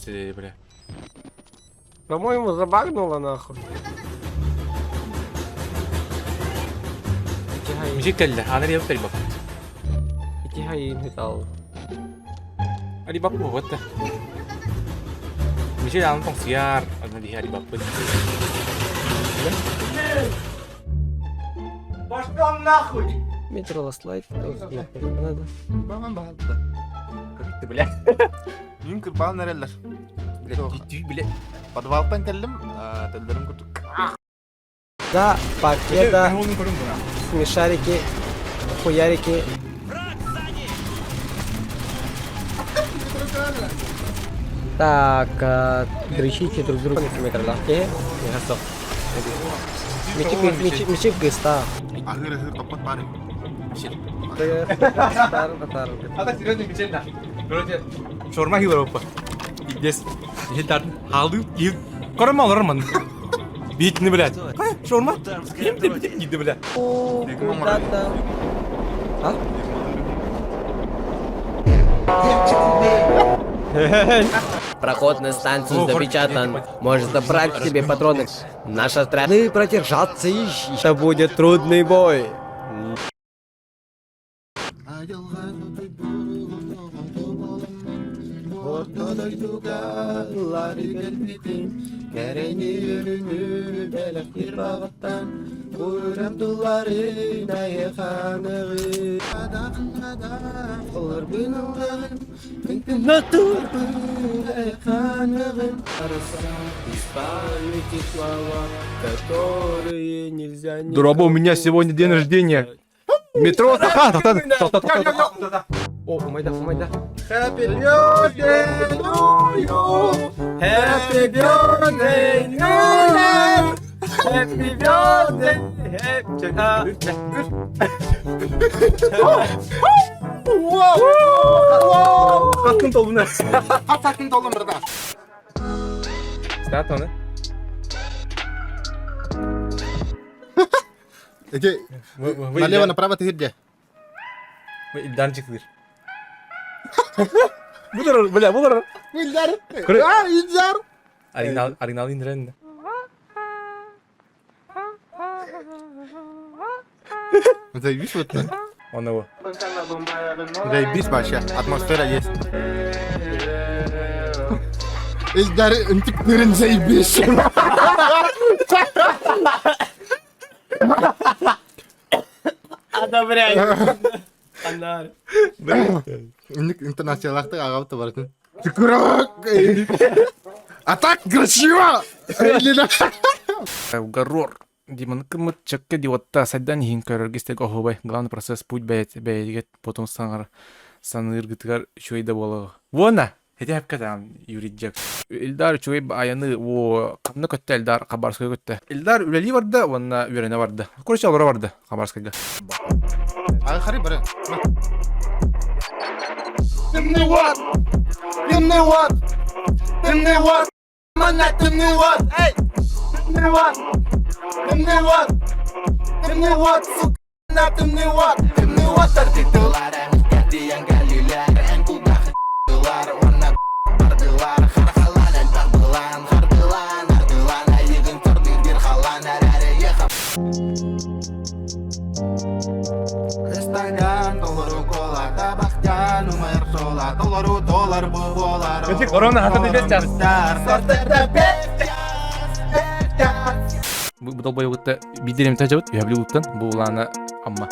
Бля. По-моему, забагнуло нахуй. Мужик кэллэ, аны диэбит алибаппыт. Ити хайын хитал. Алибап буолбат да. Мужик аны тоҥсуйар, аны диһи алибаппыт. Пошел нахуй! Метро слайд. Надо. Баман баһалта. Ты, бля. Мин кырбаан эрэллэр. Бля, ты, бля. Подвалтан кэллим, төллөрүм курдук. Да, победа, смешарики, хуярики. Так, дрочите друг друга на километр, да? Мечик, мечик, мечик гыста. Ахыр ахыр топпот баар. А так серьезно мечель да. Короче, шаурма хилер опа. Здесь. Хаалыы киһи көрөм олорор ман. Биитини блядь. Шаурма. Ким ты диди бля. Куда-то. А? Проход на станцию запечатан. Можешь забрать себе патроны. Наша страны продержаться еще. Это будет трудный бой. Орто дойдуга ыллары кэлбитим, кэрэни өрүнү бэлэхтиир баҕаттан, кууран туллары дайыханыгы. Олорбун ыллаҕым, дайыханыгым. Из памяти слова, которые нельзя Дроба, у меня сегодня день рождения. Метро, О, умайда, умайда. Happy birthday to you. Happy birthday to you. Happy birthday, happy... Хаттын толбуна. Хаттын толдум братан. Старт оны. Эти налево направо ты где? Илданчик дыр. Булар, бля, булар. Илдар. А, Илдар. Оригинал, оригинал индирен. Заебись вот так. Он его. Заебись вообще. Атмосфера есть. Илдар, ынтыктырын заебись. Одобряю. Анар. Интонациялаахтык аҕабыт барытын. А так красиво! Угорор. Диманы кымыт чакка диотта сайдан иһин көрөргө истэг оһуобай. Главный процесс путь бэйэт бэйэгэ потом саҥар саныыргытыгар үчүгэй да буолуо. Вона! Эти хапка там Юрий Джек. Илдар үчүгэй айаны во ханна көттө Элдар Хабаровскайга көттө. Илдар үлэлии барда уонна үөрэнэ барда. Короче, олоро барда Хабаровскайга. Ага, хари бары. Тымны вот! Тымны вот! Тымны вот! Манна тымны вот! Эй! Тымны вот! Тымны вот! Тымны вот, сука! На тымны вот! Тымны вот Эти корона хата дебет час. Бу долбоебутта бидерем тажабыт, үһәбли уттан бу улаана амма.